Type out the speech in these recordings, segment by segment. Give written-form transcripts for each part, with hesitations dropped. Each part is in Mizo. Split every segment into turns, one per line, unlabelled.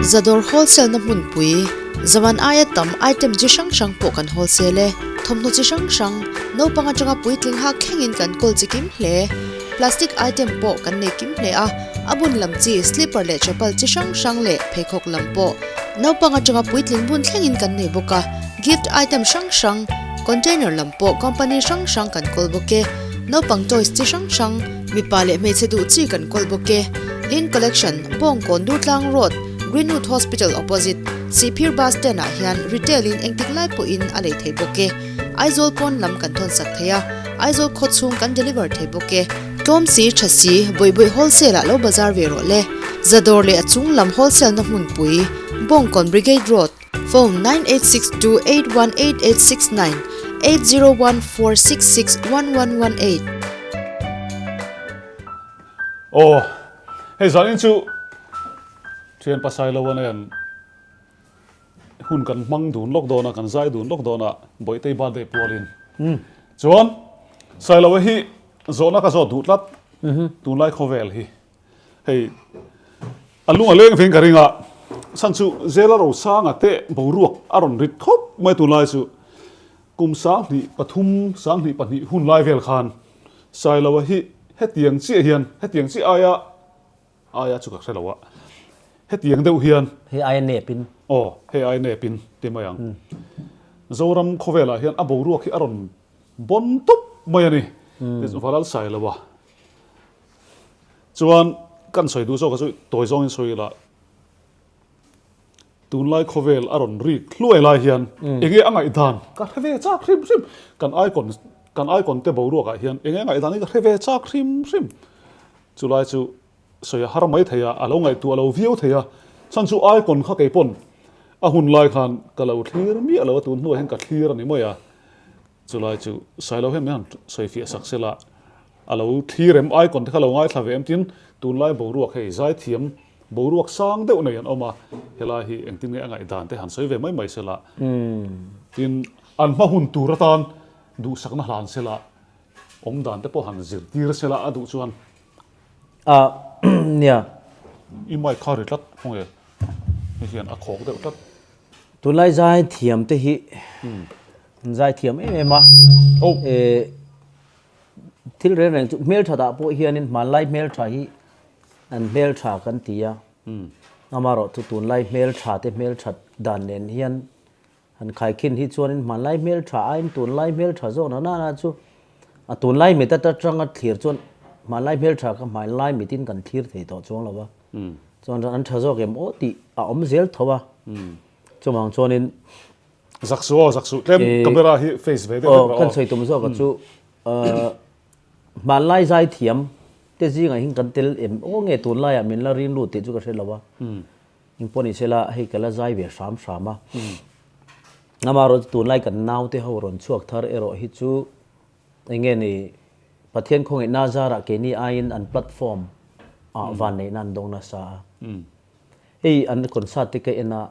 Zadawr wholesale na hmunpui, zaman aia tam item chi hrang hrang pawh kan wholesale e. Thawmhnaw chi hrang hrang, naupang atanga puitling hak thlengin kan kawl chi kim hle. Plastic item pawh kan nei kim hle a, a bun lam chi slipper leh chapal chi hrang hrang leh pheikhawk lam pawh naupang atanga puitling bun thlengin kan nei bawk a. Gift item hrang hrang, container lam pawh company hrang hrang kan kawl bawk e. Naupang toys chi hrang hrang, mipa leh hmeichhe duh chi kan kawl bawk e. Lin Collection, Bawngkawn Durtlang Road, Greenwood Hospital opposite, Sihphir Bus Stand ah hian retail in engtik lai pawhin a lei thei bawk e. Aizawl pawn lam kan thawn sak thei a, Aizawl khaw chhung kan deliver thei bawk e. Tlawm si, tha si, Bawihbawih wholesale ah lo bazar ve rawh le. Zadawr leh a chung lam wholesale na hmunpui, Bawngkawn Brigade Road, Phone, 9862818869, 8014661118.
Aw, hei zanin chu thian pasai lo a nen hun kan hmang dun lawk dawn a, kan zai dun lawk dawn a, Bawihtei birthday pualin. Chuan Sailoa hi zawhna ka zawt duh tlat, tunlai khawvel hi hei a lung a leng veng ka ring a, chhan chu Zela Rosanga te boruak a rawn rit khawp mai tunlai chu kum 23, 24 hun lai vel khan Sailoa hi hetiang chiah hian, hetiang chiah aia, aia chu ka hre lo a, hetiang deuh hian.
Hei aia nepin.
Aw, hei aia nepin ti mai ang. Zoram khawvelah hian a boruak hi a rawn bawn tawp mai a ni. Valal Sailoa chuan kan sawi duh zawk a chu tawi zawngin sawi ila. Tunlai khawvel a rawn rik hluai lai hian enge a ngaihdan ka hre ve chak hrim hrim. Kan icon kan icon te boruak ah hian enge a ngaihdan hi ka hre ve chak hrim hrim. Chulai chu sawi a har mai thei a, a lo ngaihtuah lo viau thei a. Chhan chu icon kha kei pawn a hun lai khan ka lo thlir miah lo a, tun hnuah hian ka thlir a ni mai a. Chulai chu Sailo hian min han sawifiah sak sela a lo thlir em icon te kha lo ngaithla ve em tin tunlai boruak hei zaithiam Boruak sang deuh nei an awm a, helai hi engtin nge a ngaihdan te han sawi ve mai mai sela, tin an hma hun tur atan duhsakna hlan sela, awm dan te pawh han zirtir sela a duh chuan.
A nia.
I mic kha ri tlat khaw nge hei hian a khawk deuh tlat.
Tunlai zai thiam te hi an zai thiam em em a.
Oh.
Thil reng reng chu hmeltha dah pawh hianin hmanlai hmeltha hi An hmeltha kan ti a, amarawh chu tunlai hmeltha te hmelthat dan nen hian han khaikhin hi chuanin hmanlai hmeltha aiin tunlai hmeltha zawk na nana chu a tunlai mit atanga thlir chuan hmanlai hmeltha kha hmanlai mitin kan thlir thei tawh chuang lo va, chuan an tha zawk em aw tih a awm zel tho a, chuvang chuanin.
Zak suh aw, zak suh tlem camera hi face ve deuh vek rawh aw.
Kan sawi tum zawk a chu Hmanlai zaithiam te zingah hian kan tel em aw nge tunlaiah min la rin lut tih chu ka hre lo a, engpawh ni sela hei ka la zai ve hram hram a. Amaherawhchu tunlai kan naute ho rawn chhuak thar erawh hi chu eng nge ni Pathian khawngaihna zarah keini aiin an platform ah vanneihna an dawng nasa a. Hei an concert te ka en a,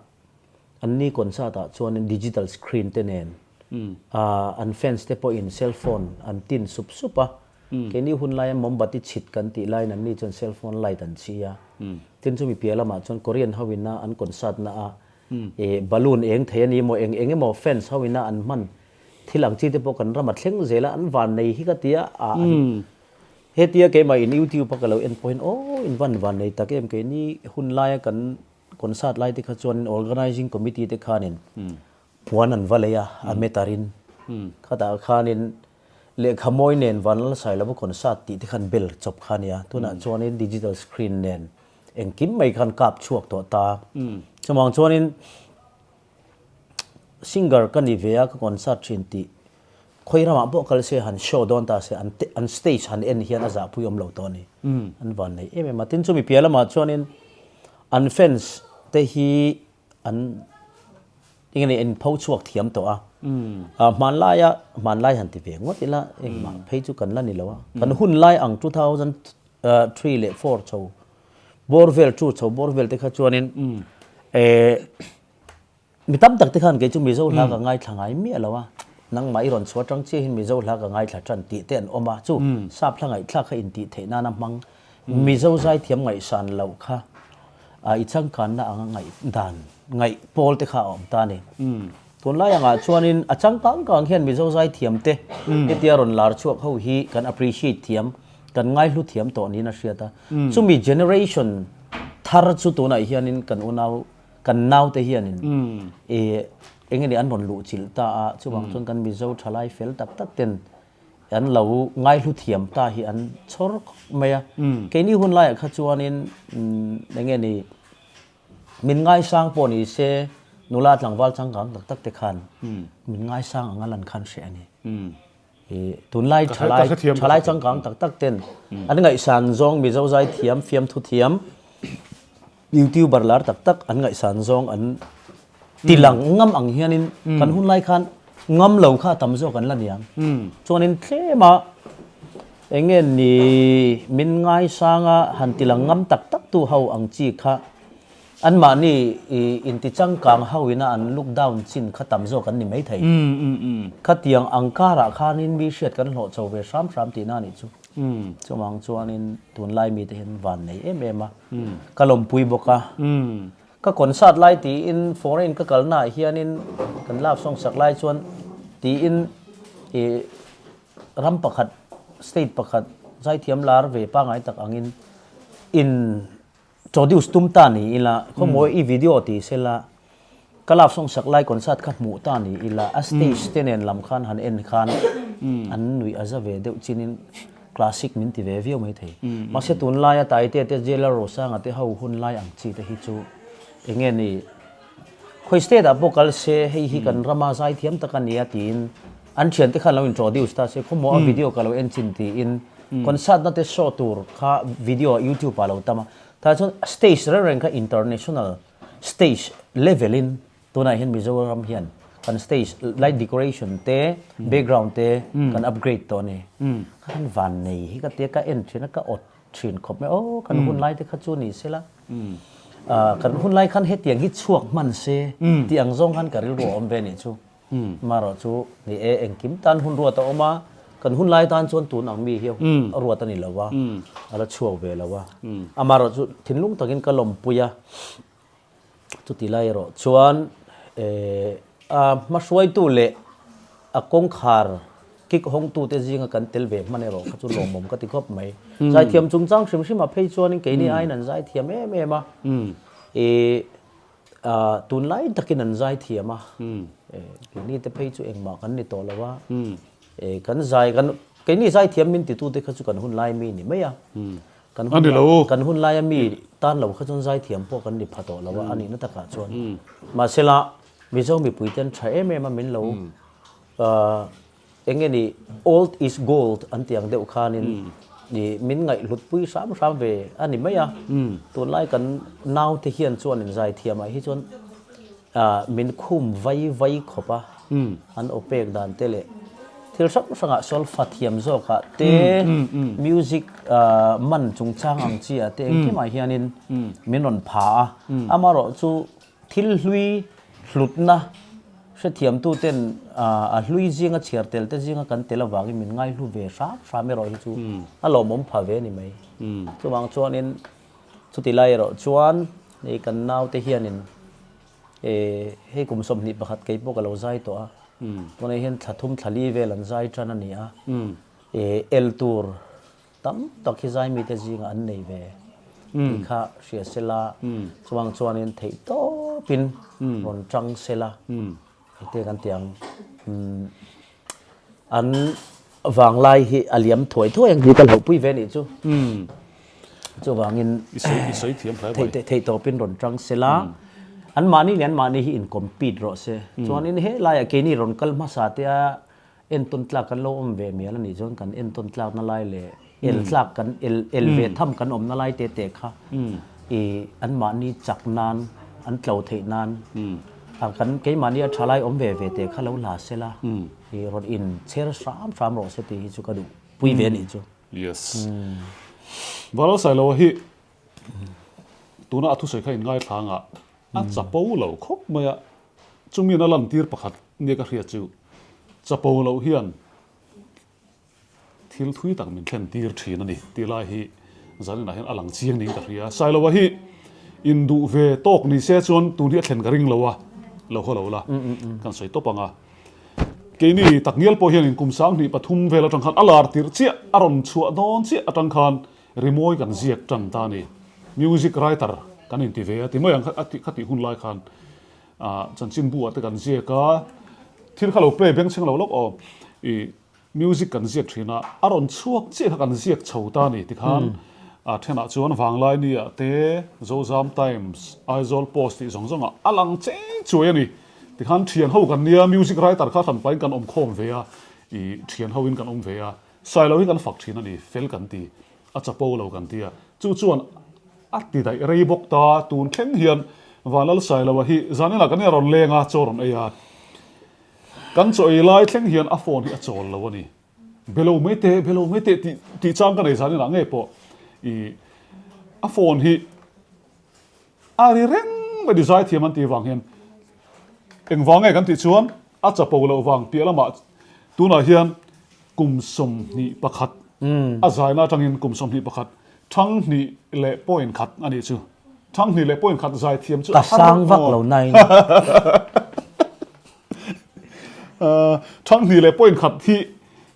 Anni concert ah chuanin digital screen te nen an fans te pawhin cell phone an tin sup sup a, keini hun laia mombati chhit kan tih laiin anni chuan cell phone light an chhi a, tin chumi piah lamah chuan Korean ho ina an concert na a balloon eng thei a ni emaw eng eng emaw fans ho ina an hman thil ang chi te pawh kan ram a thleng zel a, an van nei hi ka ti a, hetia keimah in youtube a ka lo en pawhin aw in van van nei tak em keini hun laia kan Concert lai te kha chuanin Organizing Committee te khanin puan an va lei a, a metarin. Khatah khanin lehkha mawi nen Vanlalsai lova concert tih te khan bel chawp kha a nia. Tunah chuanin digital screen nen engkim mai khan kap chhuak tawh ta. Chuvang chuanin singer ka ni ve a, ka concert thin tih khawi ramah pawh kal se han show dawn ta se an stage han en hian a zahpui awm lo tawh a ni. An van nei em em a. Tin chumi piah lamah chuanin an fans te hi an enge ni in pho chhuak thiam tawh a. Hmanlaia hmanlai han ti ve ngawt ila engmah phei chu kan la ni lo a. Kan hun lai ang 2003 leh 4 chho bawr vel chu chho bawr vel te kha chuanin Mi tam tak te khan kei chu Mizo hla ka ngaithla ngai miah lo a, nangmah i rawn chhuah atang chiah hian Mizo hla ka ngaithla tan tih te an awm a, chu sap hla ngaihthlak kha intih theih nana hmang Mizo zaithiam ngaihsan loh kha. I changkanna anga ngaih dan ngaih pawl te kha a awm ta a ni. Tunlai angah chuanin a changkang kang hian Mizo zaithiam te hetia rawn lar chhuak ho hi kan appreciate thiam, kan ngaihlu thiam tawh niin a hriat a. Chumi generation thar chu tunah hianin kan unau kan naute hianin i eng nge an rawn luhchilh ta a, chuvang chuan kan Mizo thalai fel tak tak ten an lo ngaihlu thiam ta hi an chhawr khawp mai a. Keini hun laiah kha chuanin eng nge ni min ngaisang pawh ni se nula tlangval changkang tak tak te khan min ngaisang anga lan khan hreh a ni. Tunlai thalai thalai changkang tak tak ten an ngaihsan zawng Mizo zai thiam fiamthu thiam YouTuber lar tak tak an ngaihsan zawng an tilang ngam ang hianin kan hun lai khan ngam lo kha tam zawk an la niang. Chuanin tlema eng nge ni min ngaisanga han tilang ngam tak tak tu ho ang chi kha anmahni inti changkang ho ina an look down chin kha tam zawk an ni maithei. Khatiang ang karah khanin mi hriat kan hlawh chho ve hram hram tihna a nih chu. Chuvang chuanin tunlai mite hian van nei em em a, ka lawmpui bawk a. Ka concert lai tiin foreign ka kalnaah hianin kan love song sak lai chuan tiin ih ram pakhat state pakhat zaithiam lar ve pangngai tak angin in introduce tum ta ni ila khawmawi i video ti sela Ka love song sak lai concert kha hmuh ta ni ila a stage te nen lam khan han en khan an nuih a za ve deuh chinin classic min ti ve viau mai thei. Mahse tunlaia Taite te Jailer Rosanga te ho hun lai ang chi te hi chu eng nge ni khawi state ah pawh kal se hei hi kan rama zaithiam tak a nia tiin an thiante khan lo introduce ta se khawmaw a video ka lo en chin tiin concert na te show tur kha video youtube ah lo tam a tah chuan stage reng reng kha international Stage level in tunah hian Mizoram hian kan stage light decoration te background te kan upgrade tawh a ni. Kan van nei hi ka tia ka en thin a ka awt thin khawp mai aw kan hun lai te kha chu ni sela kan hun lai khan hetiang hi chhuak hman se tih ang zawng khan ka rilru a awm ve nih chu. Marawh chu ni e engkim tan hun ruat a awm a kan hun lai tan chuan tun ang mi hi a ruat a ni lo a a la chhuak ve lo a amarawh chu thinlung takin ka lawmpui a chuti lai erawh chuan a hmahruaitu leh a kawngkhar kik hawngtu te zinga kan tel ve hman erawh kha chu lawmawm ka ti khawp mai zaithiam chungchang hrim hrim ah phei chuanin keini aiin an zaithiam em em a ih Tunlai takin an zai thiam a, keini te phei chu engmah kan ni tawh lo a, kan zai kan keini zai thiam min titute kha chu kan hun lai mi ni mai a, kan hun kan hun laia mi tan lo kha chuan zai thiam pawh kan ni pha tawh lo a, a nihna takah chuan. Mahsela Mizo mipuite an tha em em a min lo Eng nge ni old is gold an tih ang deuh khanin i min ngaihhlut pui hram hram ve a ni mai a. Tunlai kan naute hian chuan in zaithiam ah hi chuan min khum vai vai khawp a, an aw pek dan te leh thil hrang hrang ah solfa thiam zawk ah te music man chungchang ang chi ah te engkim ah hianin min rawn pha a. Amaherawh chu Thil hlui hlutna hrethiamtuten a hlui zinga chhiar tel te zinga kan tel avangin min ngaihlu ve hram hram erawh hi chu a lawmawm pha ve a ni mai. Chuvang chuanin chuti lai erawh chuan hei kan naute hianin hei kum 21 kei pawh ka lo zai tawh a, tunah hian thla thum thla li vel an zai tan a ni a, el tur Tam tak hi zaimite zingah an nei ve tih kha hria sela, chuvang chuanin theih tawpin rawn tang sela heti kan ti ang. An vanglai hi a liam thuai thuai ang tih ka hlauhpui ve nih chu. Chuvangin theih tawpin rawn tang sela, anmahni leh anmahni hi in compete rawh se. Chuanin helaiah keini rawn kal hmasa te a Entawn tlak kan lo awm ve mial a nih chuan kan entawn tlakna lai leh el tlak kan el el ve tham kan awmna lai te te kha i anmahni chak nan an tlo theih nan a kan keimahni a tha lai awm ve ve te kha lo hla se la i rawn in chher hram hram rawh se tih hi chu ka duh pui ve a nih chu.
Yes. Valo Sailoa hi tuna a thusawi kha in ngaithla ang a, a chapo lo khawp mai a, Chumi na lantir pakhat nia ka hriat chu chapo loh hian thil thui tak min thlen tir thin a ni tih lai hi zaninah hian a lang chiang niin ka hria. Sailoa hi Induh ve tawk ni se chuan tun hi a thlen ka ring lo a, lo haw lo la, kan sawi tawp ang a. Keini takngial pawh hianin kum 2003 vel atang khan a lar tirh chiah, a rawn chhuah dawn chiah atang khan rimawi kan ziak tan ta a ni. Music writer kan inti ve a ti mai ang a tih kha tih hun lai khan chanchinbu ah te kan ziak a, thil kha lo play bengchheng lo lawk aw. Ih Music kan ziak thin a, a rawn chhuak chiah kha kan ziak chho ta a ni tikhan a thenah chuan Vanglaini ah te, Zozam Times, Aizawl Post tih zawng zawngah a lang cheng chuai a ni. Tikhan thian ho kan nia, music writer kha hran pahin kan awm khawm ve a, ih thian ho in kan awm ve a, Sailo hi kan fak thin a ni, fel kan ti, a chapo lo kan ti a, chu chuan a ti daih rei bawk ta, tun thleng hian Vanlal Sailoa hi zaninah kan in a rawn leng a, chaw rawn ei a. Kan chaw ei lai thleng hian a phone hi a chawl lo a ni. Be lo mai teh, be lo mai teh tih tih chang ka nei zan inah ngei pawh i a phone hi a ri reng mai ni zaithiam an tih vang hian engvang nge kan tih chuan a chapo loh vang piah lamah tunah hian kum 21 a zaina atangin kum 21 thang hnih leh point khat a nih chu. Thang hnih leh point khat zaithiam chu
a har Ka sang vak lo nain.
Thang hnih leh point khat hi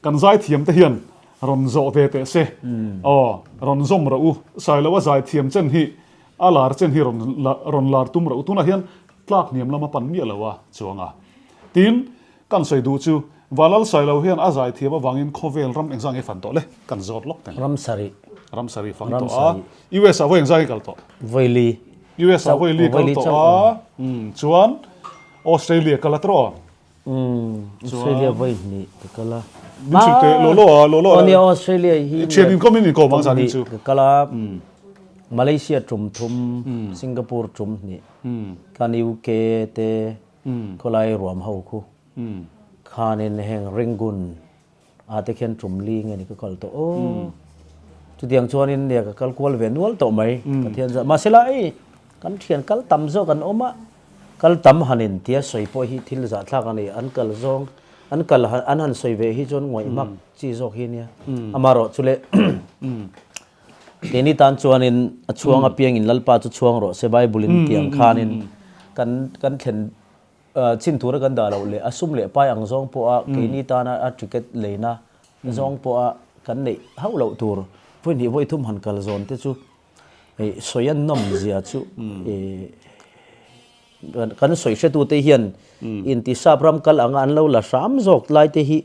kan zaithiam te hian rawn zawh ve teh se. Aw, rawn zawm rawh u. Sailoa zaithiam chen hi a lar chen hi rawn rawn lar tum rawh u. Tunah hian tlak hniam lama pan miah lo a chuang a. Tin, Kan sawi duh chu, Valal Sailo hian a zaithiam avangin khawvel ram engzah nge fan tawh le? Kan zawt lawk teng.
Ram sarih.
Ram sarih fang tawh a. US ah vawi engzah nge kal tawh?
Vawi li.
US ah vawi li kal tawh a. Chuan Australia kal a tawh.
Australia vawi hnih ka kal a.
Min chhilh teh law law a, law law a.
Aw nia Australia hi.
Thian inkawm in inkawm ang zan in chu.
Ka kal a. Malaysia tum thum, Singapore tum hnih. Kan UK te. Khawlai ruam ho khu khanin heng Ringun ah te khian tum li nge ni ka kal tawh aw. Chutiang chuanin nia ka kal kual ve nual tawh mai Pathian zah mahse la ei kan thian kal tam zawk an awm a kal tam hanin tia sawi pawh hi thil zahthlak a ni an kal zawng an kal an han sawi ve hi chuan ngawih hmak chi zawk hi nia amaherawh chu le Keini tan chuanin a chhuang apiangin Lalpa chu chhuang rawh se Bible-in tih ang khanin kan kan thlen chin tura kan dah loh leh a sum leh pai ang zawng pawha keini tana a ticket leina zawng pawha kan neih hauh loh tur vawi hnih vawi thum han kal zawn te chu hei sawi a nawm zia chu kan sawi hretute hian intisap ram kal anga an lo la hram zawk lai te hi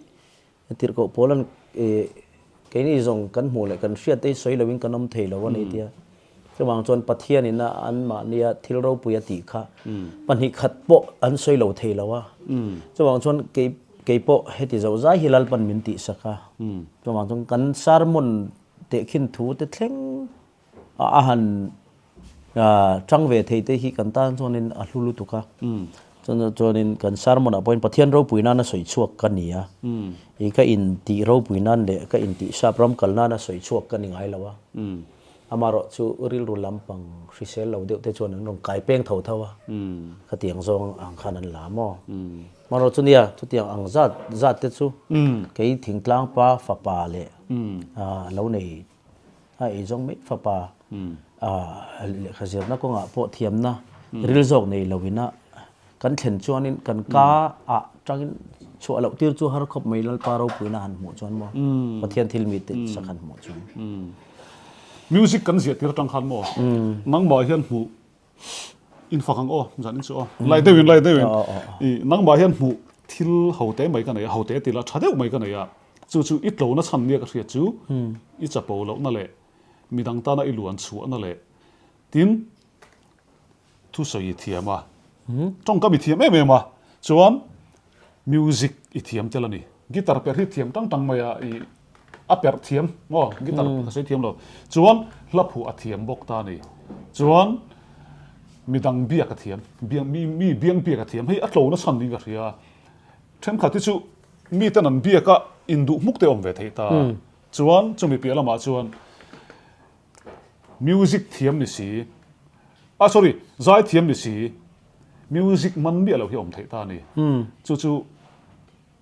Tirhkoh Paula'n keini zawng kan hmuh leh kan hriat te hi sawi loin kan awm thei lo a ni tia. Chuvang chuan Pathianin a anmahnia thil ropui a tih kha pahnih khat pawh an sawi lo thei lo a. Chuvang chuan kei kei pawh heti zo zai hi Lalpan min tihsak a. Chuvang chuan kan sermon tehkhin thu te thleng a han tang ve thei te hi kan tan chuanin a hlu lutuk a chuan chuanin kan sermon ah pawhin Pathian ropui nana sawi chhuak ka ni a i ka in tih ropui nan leh ka in tih sap ram kal nana sawi chhuak ka ni ngai lo a amaherawh chu rilru lampang hrisel lo deuh te chuan an rawn kai peng tho tho a khatiang zawng ang khan an la maw amaherawh chu nia chutiang ang zat zat te chu kei thingtlang pa fapa leh lo nei A ei zawng mai fapa lehkha zirna kawngah pawh thiamna ril zawk nei loin a kan thlen chuanin kan ka ah tangin chhuah loh tir chu har khawp mai Lalpa ropuina han hmuh chuan maw Pathian thil mi te sak han hmuh chuan.
Music kan ziah tir atang khan maw nangmah hian hmuh in fak ang aw zan in chu aw lai deuhin lai deuhin i nangmah hian hmuh thil ho te mai ka nei a ho te tila tha deuh mai ka nei a chu chu i tlona chhan nia ka hriat chu i chapo lohna leh midang tana i luan chhuahna leh tin thusawi i thiam a tawngkam i thiam em em a chuan Music i thiam tel a ni. Guitar perh hi thiam tang tang mai a, i a perh thiam maw guitar ka sawi thiam lo. Chuan hla phuah a thiam bawk ta a ni. Chuan midang biak a thiam, biang mi mi biang biak a thiam. Hei a tlo na chhan niin ka hria a. Thenkhat hi chu miten an biak a induh hmuk te awm ve theih ta. Chuan chumi piah lamah chuan music thiam ni si, ah sorry zai thiam ni si, Music man miah lo hi a awm theih ta a ni. Chu chu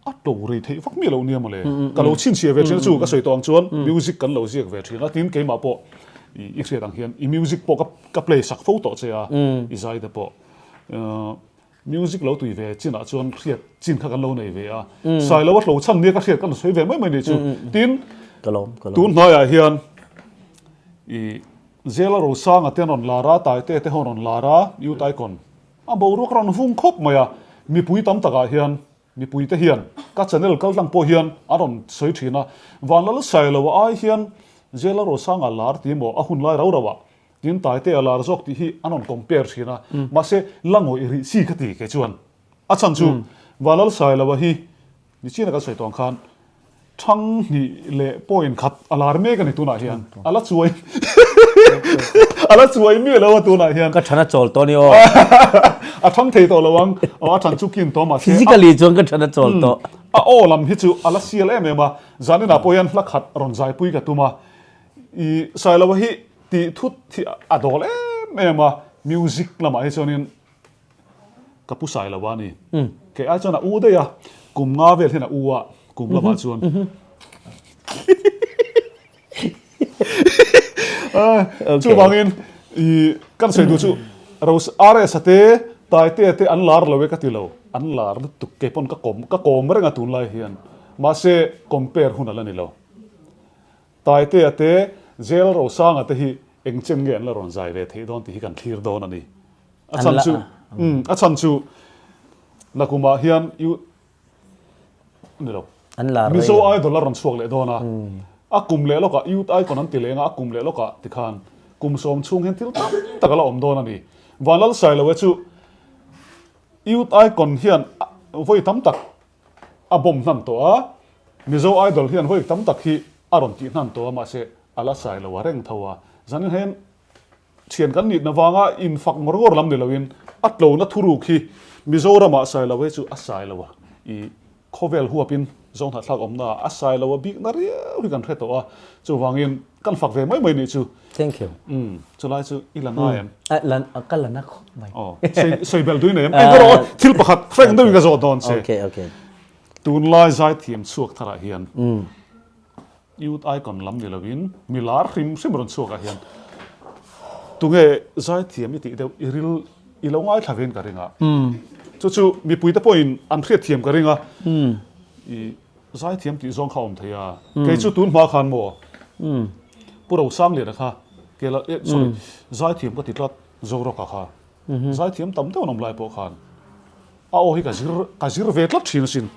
a to rei theih vak miah lo nia mawle. Ka lo chhinchhiah ve thin a, chu ka sawi tawh ang chuan music kan lo ziak ve thin a, tin keimah pawh I hriat ang hian i music pawh ka ka play sak fo tawh che a, i zai te pawh. Music lo tui ve chinah chuan hriat chin kha kan lo nei ve a. Sailo a tlo chhan nia ka hriat kan sawi ve mai mai nih chu. Tin, tun hnaiah hian i Zela Rosanga te an rawn lar a, Taite te ho an rawn lar a, Youth Icon a boruak rawn vung khawp mai a. Mipui tam takah hian Mipuite hian ka channel kaltlang pawh hian a rawn sawi thin a, Vanlal Sailoa ai hian Zela Rosanga lar ti emaw a hun lai rau rauah tin Taite a lar zawk tih hi an rawn compare thin a, mahse la ngawih rih chi ka ti kei chuan. A chhan chu Vanlal Sailoa hi nichina kan sawi tawh ang khan Thang hnih leh point khat a lar mek a ni tunah hian. A la chuai a la chuai miah lo a tunah hian.
Ka than a chawl tawh a ni aw.
A thang thei tawh lo ang. Aw a than chu kin tawh mahse.
Physically chuan ka than a chawl tawh.
A aw lam hi chu a la sial em em a. Zaninah pawh hian hla khat rawn zaipui ka tum a. I Sailoa hi tih thut hi a dawl em em a. Music lamah hi chuanin Ka pu sai lo a ni. Kei ai chuan a u daih a, kum nga vel hian a u a, kum lamah chuan. Chuvangin i kan sawi duh chu Rose RS a te, Taitea te an lar lo e ka ti lo, an lar lutuk kei pawn ka kawm ka kawm reng a tunlai hian. Mahse compare hun a la ni lo. Taitea te, Jail Rosanga te hi eng chen nge an la rawn zai ve theih dawn tih hi kan thlir dawn a ni. A chhan chu, umm, a chhan chu nakumah hian U, ni lo, Mizo Idol a rawn chhuak leh dawn a, a kum leh lawkah Youth Icon an ti leng a, a kum leh lawkah tikhan kum sawm chhung hian thil tam tak a la awm dawn a ni. Vanlalsailoe chu Youth Icon hian vawi tam tak a bomb hnan tawh a, Mizo Idol hian vawi tam tak hi a rawn tih hnan tawh a, mahse a la sai lo a reng tho a, zanin hian thian kan nihna vanga infak ngawr ngawr lam ni loin a tlona thuruk hi Mizoramah sai lo hi chu a sai lo a, i khawvel huapin Zohnahthlak awmna ah a sai lo a bikna riau hi kan hre tawh a, chuvangin kan fak ve mai mai nih chu.
Thank you.
Umm, chulai chu i la ngai em?
La, ka la na khawp mai.
Aw, sawi, sawi belh duin em? Eng erawh thil pakhat frank deuhin ka zawh dawn che.
Okay, okay.
Tunlai zaithiam chhuak tharah hian Youth Icon lam ni lovin mi lar hrim hrim rawn chhuakah hian tunge zaithiam i tih deuh i ril i lo ngaithla vein ka ring a. Chu chu mipuite pawhin an hriatthiam ka ring a. I zaithiam tih zawng kha a awm thei a. Kei chu tun hma khan maw Pu Rosangliana kha kela eh sorry zaithiam ka ti tlat Zorawka kha zaithiam tam deuh an awm lai pawh khan A aw hi ka zir ka zir ve tlat thin asin.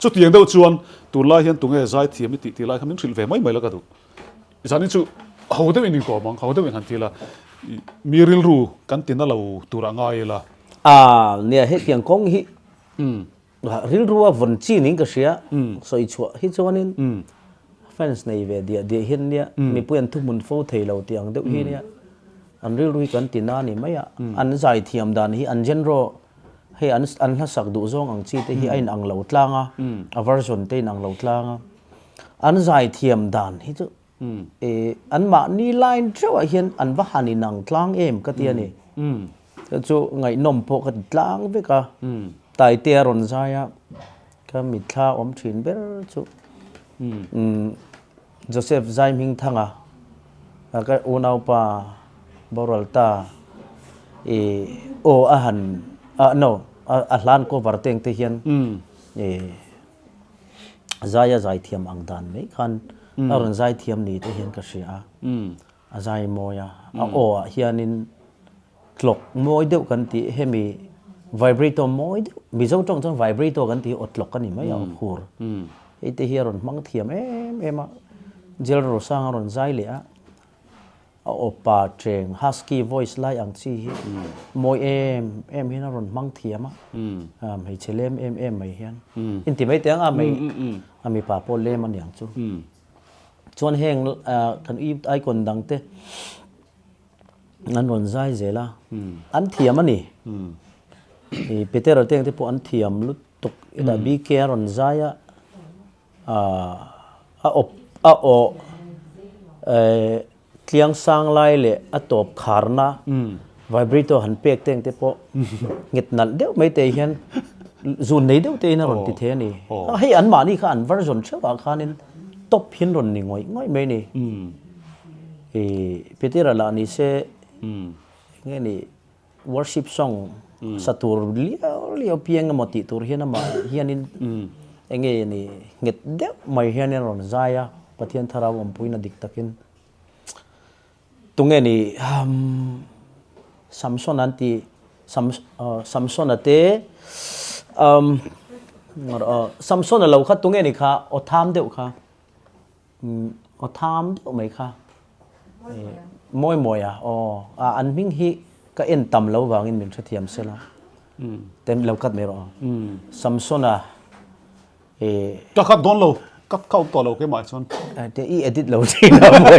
Chutiang deuh chuan tunlai hian tunge zaithiam i tih tih lai kha min hrilh ve mai mai la ka duh. Zanin chu ho deuhin inkawm ang, ho deuhin han ti la, mi rilru kan ti na lo tur a ngai ila.
A nia hetiang kawng hi rilru a vawn chi niin ka hria, sawi chhuah hi chuanin fans nei ve diah diah hian nia mipui an thuhmun fo thei lo tih ang deuh hi nia an rilru hi kan ti na a ni mai a, an zaithiam dan hi an genre Hei an an hlasak duh zawng ang chi te hi a inang lo tlang a, a version te inang lo tlang a. An zaithiam dan hi chu eh anmahni line theuhah hian an va han inang tlang em ka ti a ni. Chu chu ngaihnawm pawh ka ti tlang vek a. Taitea rawn zai a, ka mitthla awm thin ber chu umm Joseph Zaihmingthanga, ka unaupa Boralta i aw a han ah no a hlan cover teng te hian i zai a zai thiam ang dan mai khan a rawn zai thiam ni te hian ka hria a, a zai mawi a, a aw ah hianin Tlawk mawi deuh kan tih hemi vibrato mawi deuh Mizo tawng chuan vibrato kan tih hi aw tlawk a ni mai a aw khur hei te hi a rawn hmang thiam em em a Jel Rosang a rawn zai leh a a aw pa cheng husky voice lai ang chi hi mawi em em hian a rawn hmang thiam a hmeichhe lem em em mai hian inti mai teh ang a mei a mipa pawh lem a niang chu chuan heng kan icon dang te. An rawn zai zel a, an thiam a ni. I Petera te ang te pawh an thiam lutuk ila BK a rawn zai a, a awp a aw tliang sang lai leh a tawp kharna vibrator han pek te ang te pawh nghet nalh deuh mai te hian zun nei deuh te in a rawn ti thei a ni. Hei anmahni kha an version theuhah khanin top hian rawn ni ngawih ngawih mai a ni. I Petera lah ni se enge ni worship song sa tur liau liau piang emaw tih tur hian amah hianin enge ni nghet deuh mai hianin a rawn zai a, Pathian thlarau awmpuina dik takin tunge ni Samson an tih Samson a te Samson a lo kha tunge ni kha aw tham deuh kha. Aw tham deuh mai kha. Mawi mawi a aw a an hming hi ka en tam lo vangin min hrethiam sela. Ten lo cut mai rawh aw. Samson a e.
Ka cut dawn lo, ka ka awm tawh lo keimah chuan.
Te i edit lo thin a mawi.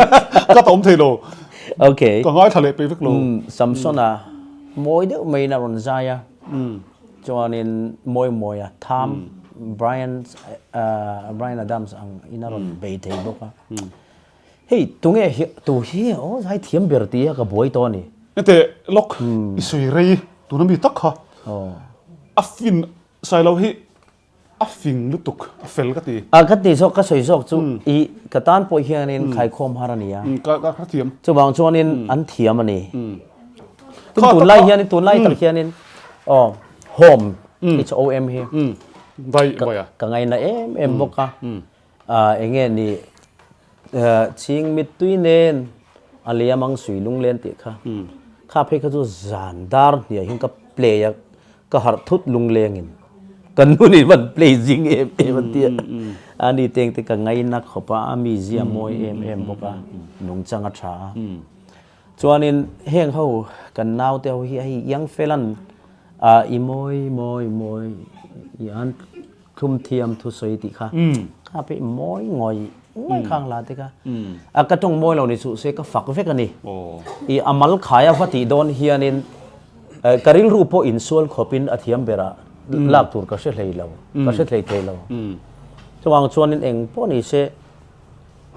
Cut a awm thei lo.
Okay.
Ka ngaithla leh peih vek lo.
Samson a mawi deuh maiin a rawn zai a. Chuanin mawi mawi a tham Bryan Bryan Adams ang in a rawn bei thei bawk a. Hei tunge hi tu hi aw zai thiam ber tih a ka buai tawh a ni.
Hete lawk i sawi rei tuna mi tak kha a fin Sailo hi a fing lutuk a fel ka ti.
A ka ti zawk ka sawi zawk chu i ka tan pawh hianin khaikhawm har a ni a.
Ka ka thiam.
Chuvang chuanin an thiam a ni. Tin tunlai hianin tunlai tak hianin Aw, home, H-O-M hi ka ngaina em em bawk a. Eng nge ni, chhing mittui nen a liam ang sui lunglen tih kha. Kha phei kha chu zan dar hniah hian ka play a, ka harh thut lunglengin. Ka nun in van play zing em em a tia. A ni teng te ka ngaina khawp a, a mizia mawi em em bawk a, nungchang a tha a. Chuanin heng ho kan naute ho hi hei Young Felan ah i mawi mawi mawi i an thlum thiam thusawi tih kha kha pawh i mawi ngawi ngawi khang la te kha a ka tawng mawi lo ni suh se ka fak vek a ni. I a mal khai a va tih dawn hianin ka rilru pawh insual khawpin a thiam berah lak tur ka hre hlei lo ka hre hlei thei lo. Chuvang chuanin eng pawh ni se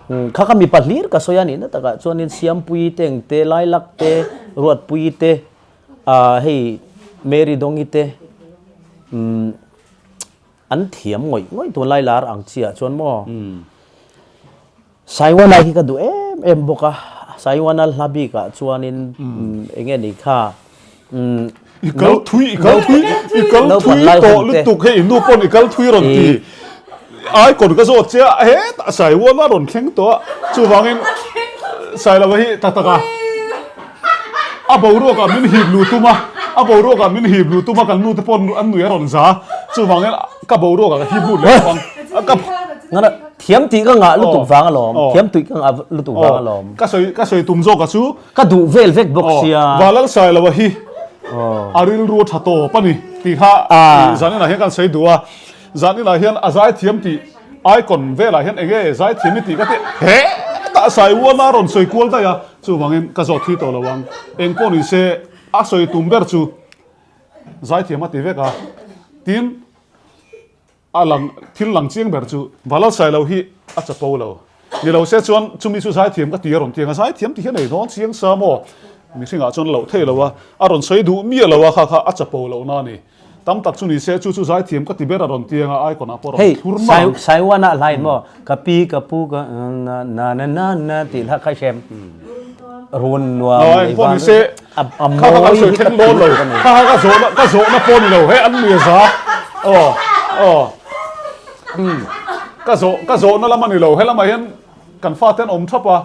Kha kha mipa hlir ka sawi a nihna takah chuanin Siampuii te eng te, Lailak te, Ruatpuii te, ah hei Mary Dawngi te umm an thiam ngawih ngawih tun lai lar ang chiah chuan maw Saiwana hi ka duh em em bawk a, Saiwana hla bikah chuanin eng nge ni kha umm
I kal thui, i kal thui, i kal thui tawh lutuk hei nu pawn i kal thui rawn ti. Icon ka zawt che a, hetah Saiwan a rawn thleng tawh a, chuvangin Sailova hi tak tak a, a boruakah min hip luh tum a, a boruakah min hip luh tum a kan nu te pawn an nui a rawn za, chuvangin ka boruakah ka hip lut leh bawk ang. Ka
Ngana thiam tih ka ngah lutuk vang alawm, thiam tih ka ngah lutuk vang alawm.
Ka sawi ka sawi tum zawk a chu.
Ka duh vel vek bawk sia.
Valal Sailova hi a rilru a tha tawp a ni tih kha zaninah hian kan sawi duh a, zaninah hian a zaithiam tih icon velah hian eng nge zaithiam i tih ka ti hetah Saiwana a rawn sawi kual daih a, chuvangin ka zawt thi tawh lo ang. Eng pawh ni se a sawi tum ber chu zaithiam a ti vek a, tin A lang, thil lang chiang ber chu Valal Sailo hi a chapo lo. Ni lo se chuan chumi chu zaithiam ka ti a rawn ti ang a, zaithiam ti hian ei dawn chiang sa maw? Mihringah chuan loh thei lo a, a rawn sawi duh miah lo a, kha kha a chapo lohna a ni. Tam tak chu ni se chu chu zaithiam ka ti ber a rawn ti ang a, icon ah pawh a rawn thlur
mai ang. Hei, Saiwan ah hlain maw, ka pi ka pu ka na na na na na tih hla kha i hrem. Run nuam
Aw, eng pawh ni se, kha kha kan sawi thleng dawn lo, kha kha ka zawhna, ka zawhna pawh ni lo, he an nui a za, aw, aw, umm, ka zawh, ka zawhna lam a ni lo, helamah hian kan fate an awm thap a,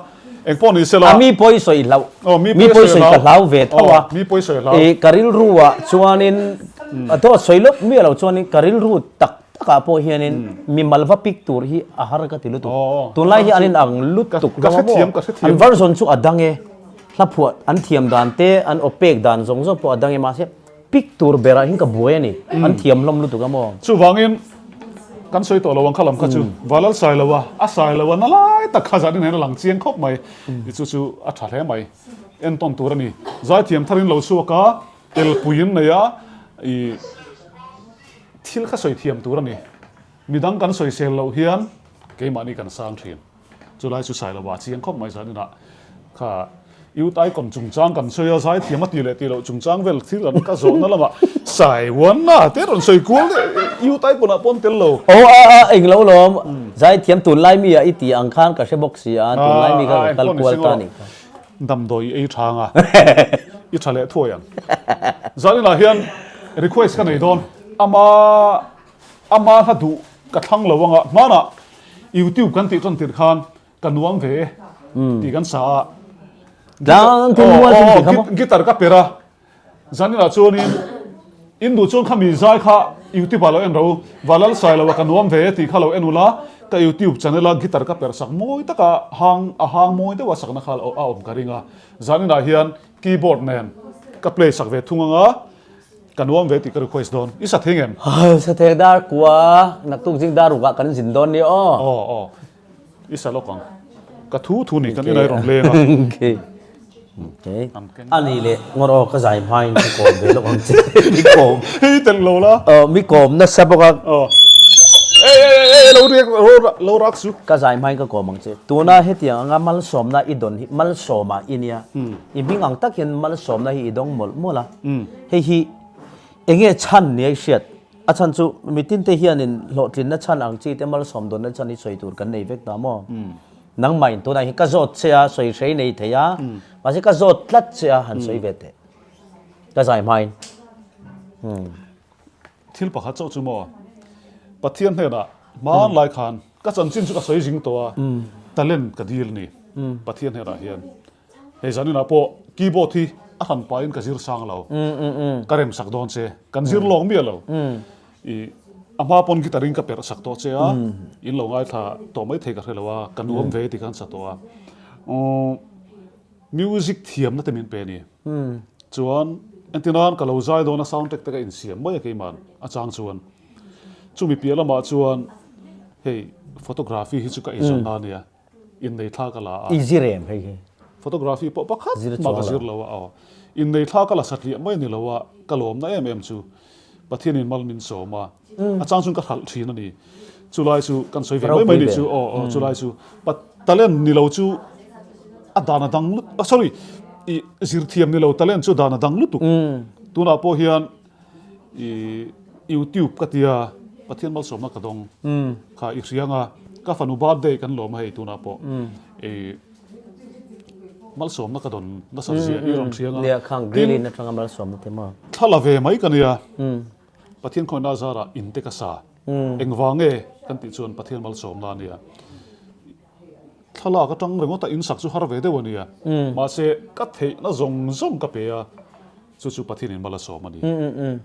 eng pawh ni se la.
A mi pawi sawi hlauh,
aw, mi pawi sawi
ka hlau ve tho a,
mi pawi sawi hlau,
ka rilru ah chuanin, a dawt sawi lawk miah lo chuanin ka rilru tak Takah pawh hianin mimal va pick tur hi a har ka ti lutuk. Tunlai hi an in ang lutuk
hlawm a maw?
An version chu a dang e. Hla phuah an thiam dan te, an aw pek dan zawng zawng pawh a dang e. Mahse pick tur berah hian ka buai a ni. An thiam hlawm lutuk a maw?
Chuvangin kan sawi tawh lo ang kha lam kha chu Valal Sailoa a Sailoa na lai tak kha zan in hian a lang chiang khawp mai. I chu chu a tha hle mai. Entawn tur a ni. Zaithiam tharin lo chhuak a, telpui in nei a, i. Thil kha sawi thiam tur a ni. Midang kan sawisel loh hian keimahni kan sang thin. Chulai chu Sailova chiang khawp mai zaninah kha Youth Icon chungchang kan sawi a, zaithiam a tih leh tih loh chungchang vel thil kan ka zawhna lamah Saiwana te rawn sawi kual deuh Youth Icon ah pawh an tel lo.
Aw a a englo lawm, zaithiam tunlai mi ah i tih ang khan ka hre bawk si a, tunlai mi kha ka kal kual ta a nih kha.
Damdawi i ei tha anga i tha leh thuai ang. Zaninah hian request ka nei dawn. Ama ama hla duh ka thlang lo anga hmanah YouTube kan tih tan tirh khan ka nuam ve e tih kan sa a. Guitar ka per a. Zaninah chuanin in duh chuan khami zai kha YouTube ah lo en ro, Valal Sailoa ka nuam ve e tih kha lo en ula, ka YouTube channel a guitar ka perh sak mawi taka hang a hang mawi deuha sakna kha a awm ka ring a, zaninah hian keyboard nen ka play sak ve thung anga ka nuam ve tih ka request dawn, i sa thei ngem?
Sa thei dar kua, naktuk zing dar rukah kan zin dawn nia aw.
Aw aw. I sa lawk ang. Ka thu thu ni kan inai rawn leng a.
Okay. Okay. A ni leh ngawr aw ka zai hmain ka kawm ve lawk ang che. Mi kawm.
Hei tel lo la.
Aw mi kawm nasa bawk a.
Aw. Ei ei ei ei lo riak lo lo rak su.
Ka zai hmain ka kawm ang che. Tuna hetiang anga malsawmna i dawn hi malsawma i nia. I hming ang tak hian malsawmna hi i dawng mawlh mawlh a. Hei hi enge chhan nia i hriat? A chhan chu mitinte hianin hlawhtlinna chhan ang chi te malsawm dawnna chhan hi sawi tur kan nei vek ta maw? Nangmah in tunah hian ka zawt che a, sawi hrei nei thei a, mahse ka zawt tlat che a han sawi ve teh. Ka zai hmain.
Thil pakhat chauh chu maw? Pathian hnenah hmanlai khan ka chanchin chu ka sawi zing tawh a, talent ka dil ni Pathian hnenah hian. Hei zaninah pawh keyboard hi a hran pahin ka zir sang lo. Ka rem sak dawn che. Kan zir lawng miah lo. I a hma pawn guitar in ka perh sak tawh che a, in lo ngaithla tawh mai thei ka hre lo a, ka nuam ve ti khan sa tawh a. Music thiamna te min pe a ni. Chuan entirnan ka lo zai dawn a sound track te ka insiam mai a keiman a chang chuan. Chumi piah lamah chuan hei photography hi chu ka eizawnna a nia. Innei thla ka la a.
I zir em hei hi?
Photography pawh pakhat mah ka zir lo a aw. Innei thla ka la satliah mai ni lo a, ka lawmna em em chu Pathianin mal min sawm a, a chang chuan ka hralh thin a ni. Chulai chu kan sawi ve mai mai ni chu aw aw chulai chu talent ni lo chu a dan a dang lut sorry i zir thiam ni lo talent chu dan a dang lutuk. Tunah pawh hian I YouTube ka tia Pathian malsawmna ka dawng kha i hriang a, ka fanu birthday kan lawm a hei tunah pawh i malsawmna ka dawn nasat zia i rawn hriang a.
Nia khang Greenland atanga malsawmna te maw?
Thla la ve mai ka nia, Pathian khawihna zarah in te ka sa, engvang nge kan tih chuan Pathian malsawmna a nia. Thlalak atang ringawt a insak chu har ve deuh a nia, mahse ka theihna zawng zawng ka pe a. Chu chu Pathianin mal a sawm a ni.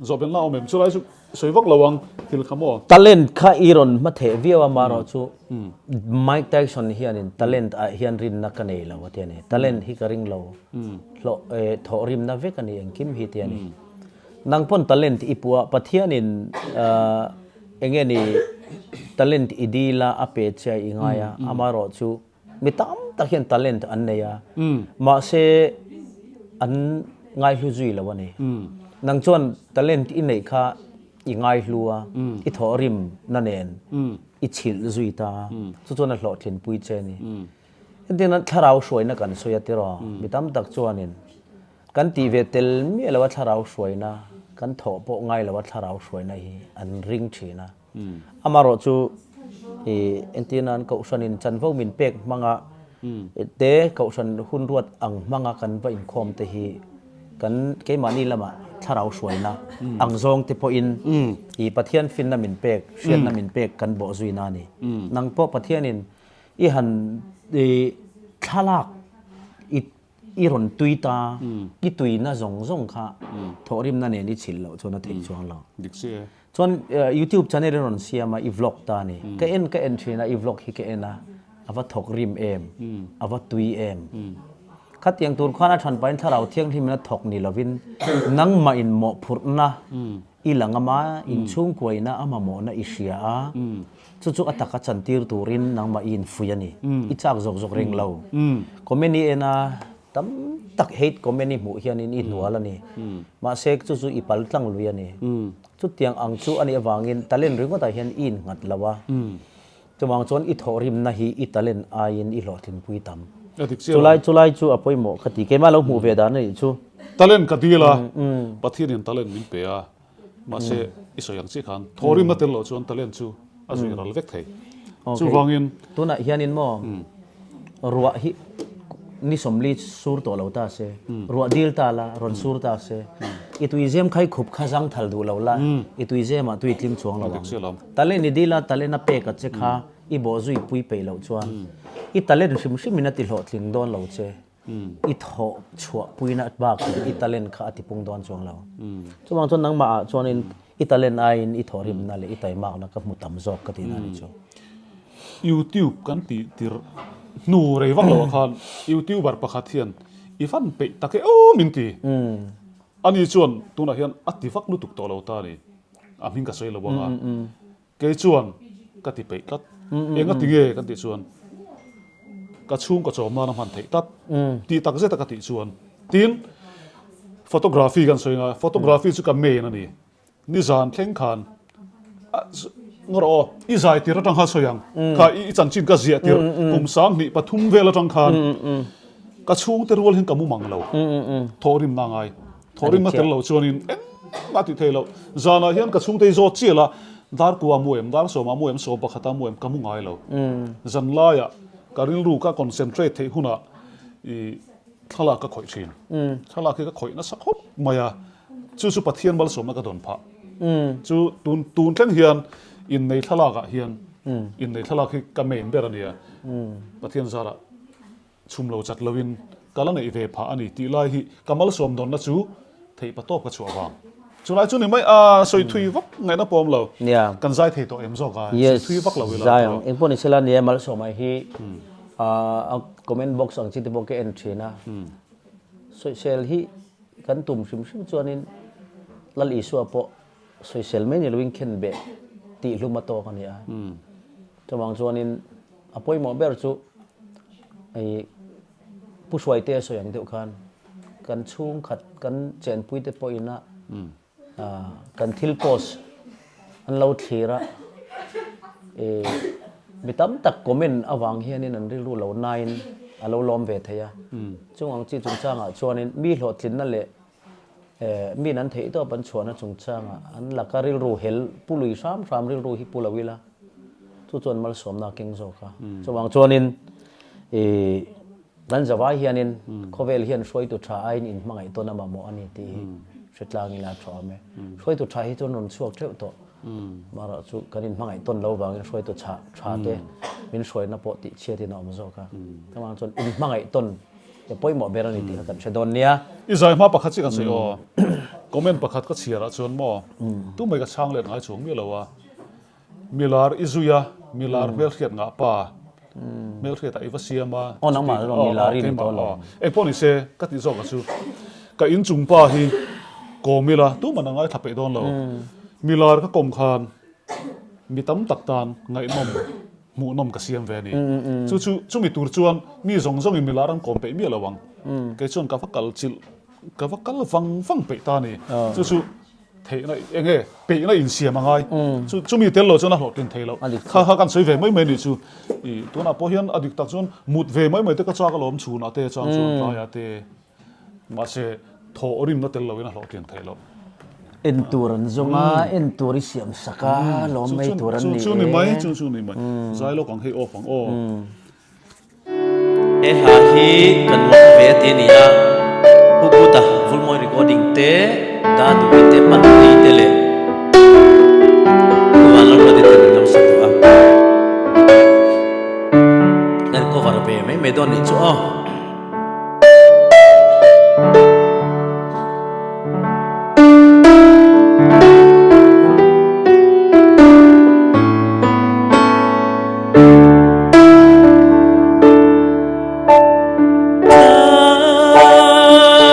Zawhbelhna awm em? Chulai chu sawi vak lo ang thil kha maw?
Talent kha i rawn hma theh viau a, marawh chu Mike Tyson hianin talent ah hian rinna ka nei lo a ti a ni. Talent hi ka ring lo, hlawh thawhrimna vek a ni engkim hi ti a ni. Nang pawn talent i puh a, Pathianin enge ni talent i dil a, a pe che a i ngai a, amarawh chu Mi tam tak hian talent an nei a, mahse an ngaihlu zui lo a ni. Nang chuan talent i neih kha i ngaihlu a, i thawhrim na nen i chhilh zui ta a, chu chuan a hlawhtlinpui che a ni. Hetiang thlarau hruaina kan sawi a tiraw, mi tam tak chuanin kan tih ve tel miah lo a thlarau hruaina, kan thawh pawh ngai lo a thlarau hruaina hi an ring thin a. Amarawh chu i entir nan Kohhranin chanvo min pek hmanga te Kohhran hun ruat ang hmanga kan va inkhawm te hi kan keimahni lamah thlarau hruaina ang zawng te pawhin i Pathian finna min pek, hriatna min pek kan bawh zuina a ni. Nang pawh Pathianin i han i thlalak i I rawn tui ta, i tuina zawng zawng kha thawhrimna nen i chhilh loh chuan a theih chuang lo.
Dik si e.
Chuan YouTube channel i rawn siam a, i vlog ta a ni. Ka en ka en thin a, i vlog hi ka en a, a va thawk rim em, a va tui em. Khatiang tur khan a than pahin thlarau thianghlimin a thawk ni lovin nangmah in mawhphurhna i la ngam a, inchhungkuaina a mamawhna i hria a, Chu chu a taka chantir turin nangmah i infuih a ni. I chak zawk zawk reng lo. Comment i en a, tam tak hate comment i hmuh hianin i hnual a ni. Mahse chu chu i pal tlang lui a ni. Chutiang ang chu a nih avangin talent ringawtah hian i innghat lo a. Chuvang chuan i thawhrimna hi i talent aiin i hlawhtlinpui tam. Chulai chulai chu a pawimawh ka ti. Keimah lo hmuh ve dan a nih chu.
Talent ka dil a, Pathianin talent min pe a. Mahse, i sawi ang chiah khan thawhrimna tel loh chuan talent chu a zui ral vek thei. Chuvangin.
Tunah hianin maw ruah hi Ni 40 sur tawh lo ta se, ruah dil ta la, rawn sur ta se, i tuizem khai khup kha zang thal duh lo la, i tuizemah tui tling chuang lo ang. Talent i dil a, talent a pek a che kha i bawh zui pui peih loh chuan i talent hrim hrimin a ti hlawhtling dawn lo che, i thawh chhuah puina bakin i talent kha a ti pung dawn chuang lo. Chuvang chuan nangmah ah chuanin i talent aiin i thawhrimna leh i taimakna ka hmu tam zawk ka tihna a ni chu.
YouTube kan tih tirh hnu rei vak loh ah khan YouTuber pakhat hian i van peih tak e aw min ti. Ani chuan tunah hian a ti vak lutuk tawh lo ta a ni. A hming ka sawi lo ang a. Kei chuan ka ti peih tlat. Eng a ti nge kan tih chuan ka chhung ka chawm nan a hman theih tlat tih tak zet a ka tih chuan tin photography kan sawi ngai photography chu ka main a ni. Nizan thleng khan ngaw rawh aw i zai tir atang khan sawi ang kha i chanchin ka ziah tir kum 23 vel atang khan ka chhungte rual hian ka mu mang lo thawhrim na ngai thawhrim a tel lo chuanin engmah tih theih loh zanah hian ka chhungte hi zawt chial a dar kua mu em dar sawmah mu em sawm pakhatah mu em ka mu ngai lo zan laiah ka rilru ka concentrate theih hunah i thlalak ka khawih thin thlalak hi ka khawih nasa khawp mai a. Chu chu Pathian malsawmna ka dawn phah. Chu tun tun thleng hian innei thlalak ah hian innei thlalak hi ka main ber a nia. Pathian zarah chhum lo chat loin ka la neih ve phah a ni tih lai hi ka malsawm dawnna chu theih pa tawp ka chhuah vang. Chu lai chu ni mai a sawi thui vak ngaihna pawm lo. Kan zai thei tawh em zawk a sawi thui vak lo ila.
Zai ang. Engpawh ni sela nia malsawma hi a comment box ang chi te pawh ka en thin a. Sawisel hi Kan tum hrim hrim chuanin Lal Isua pawh sawisel mai ni loin khen beh tih hlum a tawk a ni a. Chuvang chuanin a pawimawh ber chu hei Pu Hruaite sawi ang deuh khan kan chhungkhat kan chenpuite pawhin a Kan thil post an lo thlir a, mi tam tak comment avang hianin an rilru lo nain a lo lawm ve thei a. Chung ang chi chungchangah chuanin mi hlawhtlinna leh min an theih tawp an chhuahna chungchangah an laka rilru hel pu lui hram hram rilru hi pu lo ila chu chuan malsawmna a keng zawk a. Chuvang chuanin Kan zavai hianin khawvel hian hruaitu tha aiin inhmangaih tawn a mamawh a ni tih hi hre tlang ila a tha awm e. Hruaitu tha hi chuan rawn chhuak theuh tawh. Amaherawh chu kan inhmangaih tawn lo vangin hruaitu tha tha te min hruaina pawh tih chhiatin a awm zawk a. Chuvang chuan inhmangaih tawn hi a pawimawh ber a ni tih kha kan hre dawn nia.
I zai hma pakhat chiah kan sawi aw. Comment pakhat ka chhiar ah chuan maw tumai ka chhang let ngai chuang miah lo a. Milar i zui a, milar hmelhriat ngah pa, hmelhriatah i va siam a.
Aw nangmah erawh milar i ni tawh lo.
Eng pawh ni se, ka tih zawk ah chu ka inchung pa hi kawm ila tuman a ngaithla peih dawn lo. Milar ka kawm khan mi tam tak tan ngaihnawm, hmuhnawm ka siam ve a ni. Chu chu chumi tur chuan mi zawng zawngin milar an kawm peih miah lo ang. Kei chuan ka va kal chilh, ka va kal vang vang peih ta a ni. Chu chu. Theihna eng nge peihna insiam a ngai. Chu chumi tel lo chuan a hlawhtlin thei loh. Kha kha kan sawi ve mai mai nih chu. I tunah pawh hian a dik tak chuan mut ve mai mai te ka chak alawm chhunah te chang chuan tlaiah te mahse thawh rimna tel loin a hlawhtlin thei loh.
En tur an zawng a, en tur i siam sak a, lawm mai tur an ni e.
Chu chu ni mai, chu chu ni mai. Zai lawk ang hei off ang aw.
He hla hi kan uang ve ti a ni a, Pu Buddha Vulmawi recording te, Da Duhi te, Panpui te leh Pu Vanlalruati ten an lo sa duh a. Kan cover ve mai mai dawn nih chu aw.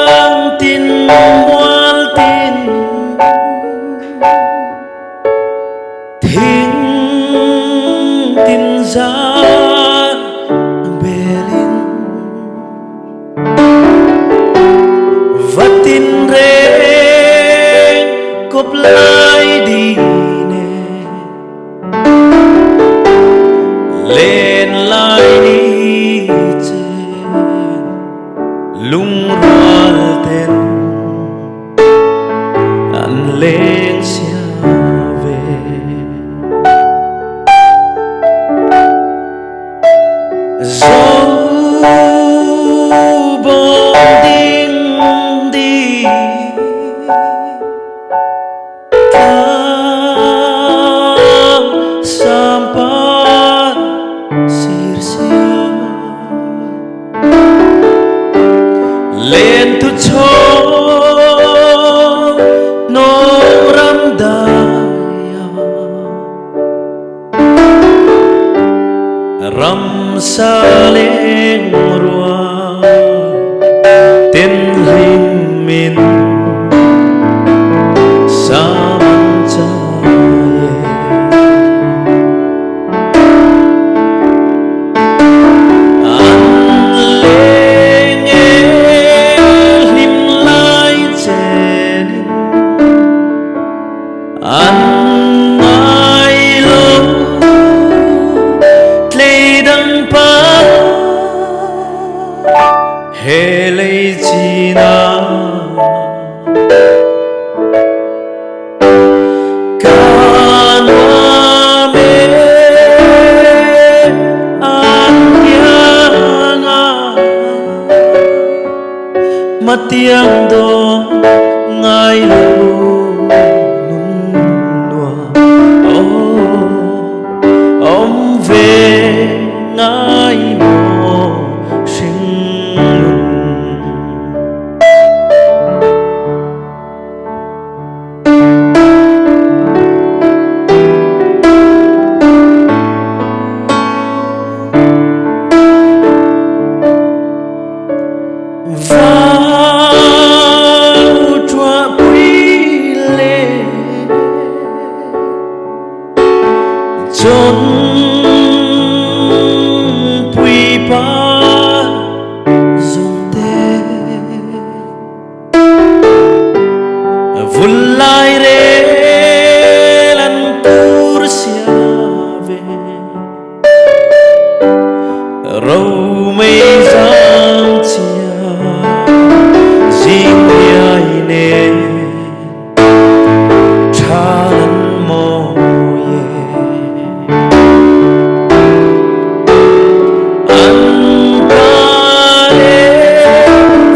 Tlang tin mual tin thing tin zar belin Va tin reng kawp lai di ne Len lai ni chen lungrual ten an leng sia ve. Zo
Dai a Ramsa leng rual ten hlim min sa man cha ye. An leng e hlim lai chenin An ngai lo tlei dang pa he lei chin ah ka nuam e an kiang ah Matiang dawn ngai lo nun nuam aw awm ve ngai maw hring nun. Vau ṭuah pui le chon pui pa zung te vun lai rel an tur sia ve Ro mei zang chia zing hiai nen tha lan mawi e. An pa le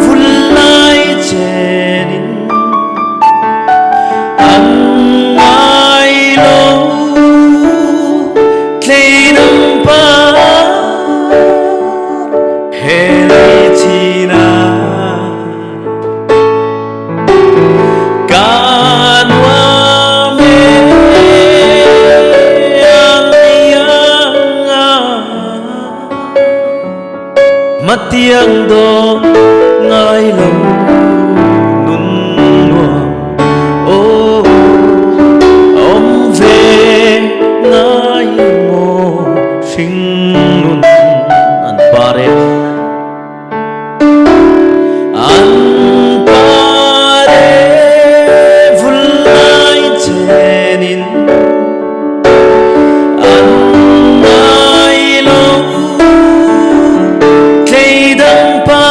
vun lai chenin An ngai lo tlei dang par he lei chin ah ka nuam e an iang ah Matiang dawn ngai lo nun nuam aw awm ve ngai maw hring nun an par e an par e vun lai chenin An ngai lo tlei dang pa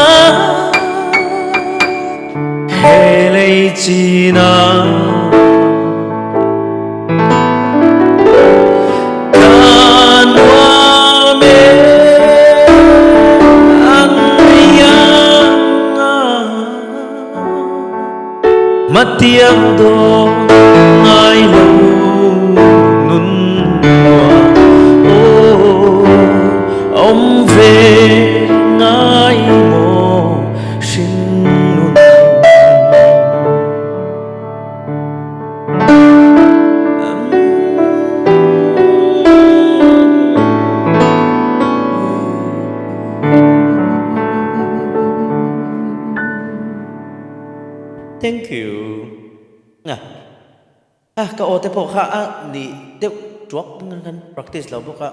he lei chin ah ka nuam e an iang ah Matiang dawn ngai lo nun nuam aw awm ve ngai maw hring nun. Thank you. Nga. Ah, ka aw te pawh kha a ni deuh tuak kan practice lo bawk a,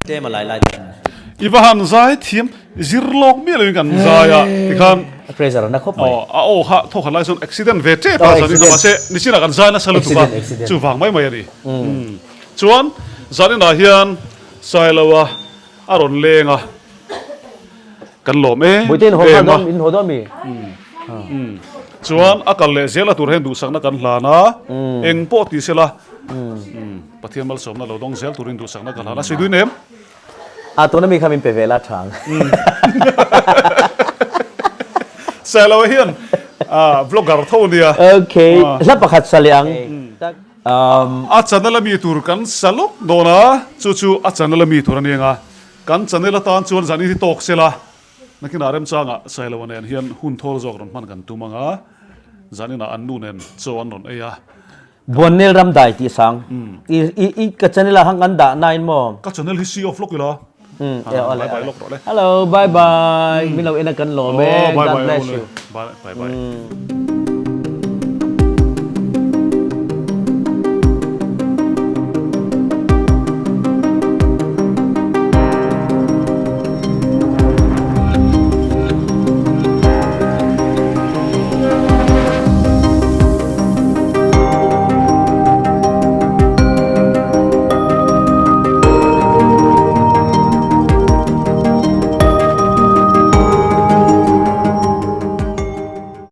tlem a lai lai te.
I va han zai thiam zir lawk miah loin kan zai a tikhan
A pressure a na khawp mai.
Aw, a aw kha thawk khat lai chuan accident ve tep a chuan in mahse nichinah kan zai nasa lutuk a chuvang mai mai a ni. Chuan zaninah hian Sailoa a rawn leng a. Kan lawm em em a. Chuan a kal leh zel a tur hian duhsakna kan hlan a, eng pawh ti sela Pathian malsawmna lo dawng zel turin duhsakna ka hlan a, sawi duin em?
A tuna mi kha min pe ve la thang.
Sailoa hian vlogger tho nia.
Okay, hla pakhat sa leh ang.
A channel a mi tur kan sa lawk dawn a, chu chu a channel a mi tur a ni ang a. Kan channel atan chuan zan in hi tawk sela, nakinah remchangah Sailoa nen hian hun thawl zawk rawn hman kan tum ang a, zaninah an nu nen chaw an rawn ei a.
Buannel ram dai tih sang. I i i ka channel ah khan kan dah nain maw?
Ka channel hi see off lawk ila.
Bye bye lawk rawh le. Hello bye bye. Min lo en a kan lawm e. God bless you.
Bye bye.